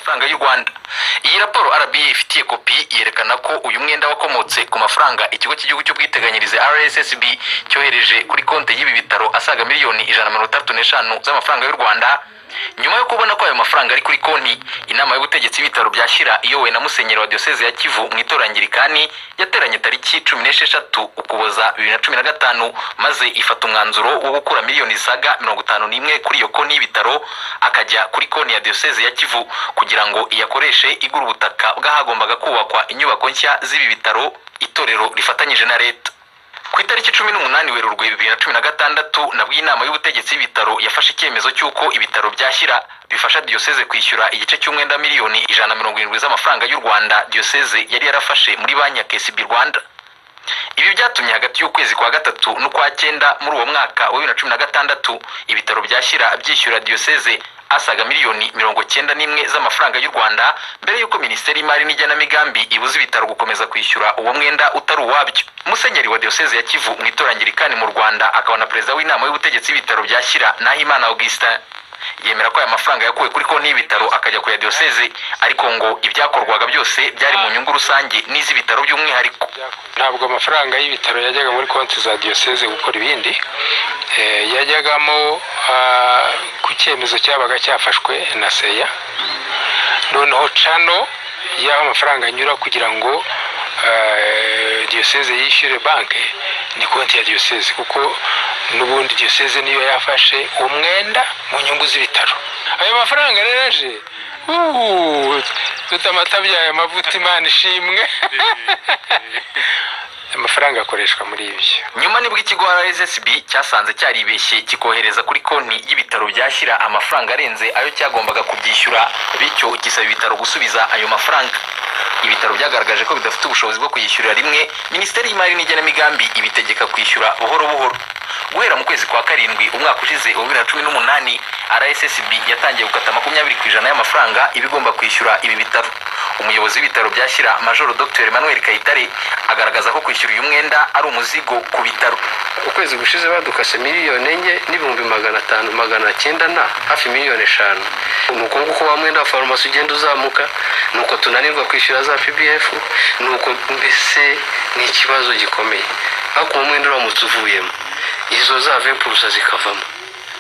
z'amafaranga y'u Rwanda. Iyi raporo RBA ifitiye kopi yerekana ko uyu mwenda wakomotse ku mafaranga Ikigo cy'Igihugu cy'Ubwiteganyirize, RSSB, cyohereje kuri konti y'ibi bitaro asaga miliyoni 165 z'amafaranga y'u Rwanda. Nyuma yo kubona ko ayo mafaranga ari kuri konti, inama y'ubutegetsi y'ibitaro bya Shyira, iyobowe na musenyeri wa Diyoseze ya Kivu mu Itorero Angirikani, yateranye tariki 16 Ukuboza 2015, maze ifata umwanzuro wo gukura miliyoni zisaga 51 kuri iyo konti y'ibitaro, akajya kuri konti ya Diyoseze ya Kivu kugira ngo iyakoreshe igura ubutaka bw'ahagombaga kubakwa inyubako nshya z'ibi bitaro itorero rifatanyije na leta. Ku itariki 18 Werurwe 2016, nabwo inama y'ubutegetsi y'ibitaro yafashe icyemezo cy'uko ibitaro bya Shyira bifasha diyoseze kwishyura igice cy'umwenda miliyoni 170 z'amafaranga y'u Rwanda diyoseze yari yarafashe muri banki ya KCB Rwanda. Ibi byatumye hagati y'ukwezi kwa gatatu n'ukwa cyenda muri uwo mwaka wa 2016, ibitaro bya Shyira byishyura diyoseze asaga miliyoni 91 z'amafaranga y'u Rwanda, mbere y'uko Minisiteri y'Imari n'Igenamigambi ibuza ibitaro gukomeza kwishyura uwo mwenda utari uwabyo. Musenyeri wa Diyoseze ya Kivu mu Itorero Angirikani mu Rwanda, akaba na perezida w'inama y'ubutegetsi y'ibitaro bya Shyira, Nahimana Augustin, yemera ko aya mafaranga yakuwe kuri konti y'ibitaro akajya ku ya diyoseze, ariko ngo ibyakorwaga byose byari mu nyungu rusange n'iz'ibitaro by'umwihariko. Ntabwo amafaranga y'ibitaro yajyaga muri konti za diyoseze gukora ibindi, yajyagamo ku cyemezo cyabaga cyafashwe na CA. Noneho channel y'aho amafaranga anyura kugira ngo diyoseze yishyure banki ni konti ya diyoseze, kuko n'ubundi diyoseze niyo yafashe umwenda mu nyungu z'ibitaro. Ayo mafaranga rero aje, tutamata byaye amavuta, Imana ishimwe, amafaranga akoreshwa muri ibyo. Nyuma nibwo ikigo RSSB cyasanze cyaribeshye, kikohereza kuri konti y'ibitaro bya Shyira amafaranga arenze ayo cyagombaga kubyishyura, bityo gisaba ibitaro gusubiza ayo mafaranga. Ibitaro byagaragaje ko bidafite ubushobozi bwo kuyishyurira rimwe. Minisiteri y'Imari n'Igenamigambi ibitegeka kwishyura buhoro buhoro. Guhera mu kwezi kwa karindwi umwaka ushize wa 2018, RSSB yatangiye gukata 20% y'amafaranga iba igomba kwishyura ibi bitaro. Umuyobozi w'ibitaro bya Shyira, Majoro Dr Emmanuel Kayitare, agaragaza ko kwishyura uyu mwenda ari umuzigo ku bitaro. Ukwezi gushize badukase miliyoni 4 n'ibihumbi 500 900 na hafi miliyoni 5. Ni uko nguko wa mwenda wa farumasi ugenda uzamuka, ni uko tunanirwa kwishyura za PBF, ni uko mbese ni ikibazo gikomeye. Ariko uwo mwenda uramutse uvuyemo, izo za 20% zikavamo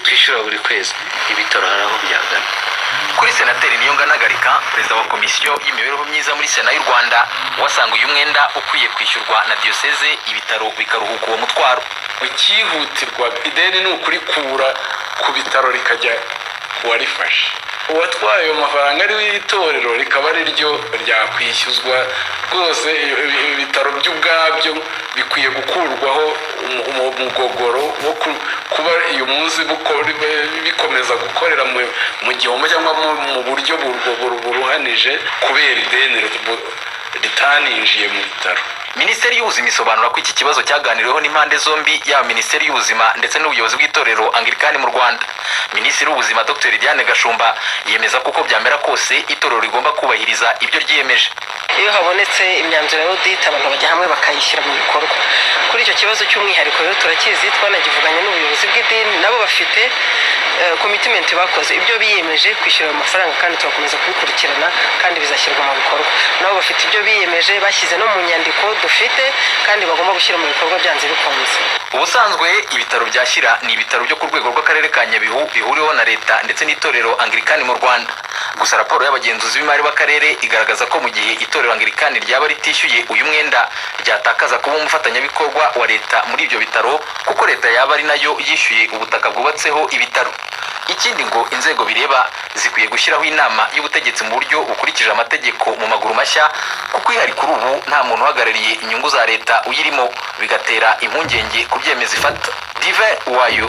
twishyura buri kwezi, ibitaro hari aho byagana. Kuri Senateri Niyongana Gallican, perezida wa Komisiyo y'Imibereho Myiza muri Sena y'u Rwanda, wasanga uyu mwenda ukwiye kwishyurwa na diyoseze, ibitaro bikaruhuka uwo mutwaro. Icyihutirwa, ideni ni ukurikura ku bitaro rikajya ku warifashe. Uwatwaye ayo mafaranga ari w'itorero, rikaba ari ryo ryakwishyuzwa rwose. Ibitaro by'ubwabyo bikwiye gukurwaho umugogoro wo kuba uyu munsi bikomeza gukorera mu gihombo cyangwa mu buryo buruhanije kubera ideni ritaninjiye mu bitaro. Minisiteri y'Ubuzima isobanura ko iki kibazo cyaganiriweho n'impande zombi, yaba Minisiteri y'Ubuzima ndetse n'ubuyobozi bw'Itorero Anglikani mu Rwanda. Minisitiri w'Ubuzima, Dr Diane Gashumba, yemeza ko uko byamera kose itorero rigomba kubahiriza ibyo ryiyemeje. Iyo habonetse imyanzuro ya audit, abantu bajya hamwe bakayishyira mu bikorwa. Kuri icyo kibazo cy'umwihariko rero turakizi, twanagivuganye n'ubuyobozi bw'idini, nabo bafite commitment bakoze, ibyo biyemeje kwishyura ayo mafaranga, kandi turakomeza kubikurikirana kandi bizashyirwa mu bikorwa. Nabo bafite ibyo biyemeje, bashyize no mu nyandiko dufite, kandi bagomba gushyira mu bikorwa byanze bikunze. Ubusanzwe ibitaro bya Shyira ni ibitaro byo ku rwego rw'akarere ka Nyabihu, bihuriweho na leta ndetse n'itorero Anglikani mu Rwanda. Gusa raporo y'abagenzuzi b'imari b'akarere igaragaza ko mu gihe itorero Anglikani ryaba ritishyuye uyu mwenda, ryatakaza kuba umufatanyabikorwa wa leta muri ibyo bitaro, kuko leta yaba ari nayo yishyuye ubutaka bwubatseho ibitaro. Ikindi, ngo inzego bireba zikwiye gushyiraho inama y'ubutegetsi mu buryo bukurikije amategeko mu maguru mashya, kuko ihari kuri ubu nta muntu uhagarariye inyungu za leta uyirimo, bigatera impungenge ku byemezo ifata. Divin Uwayo.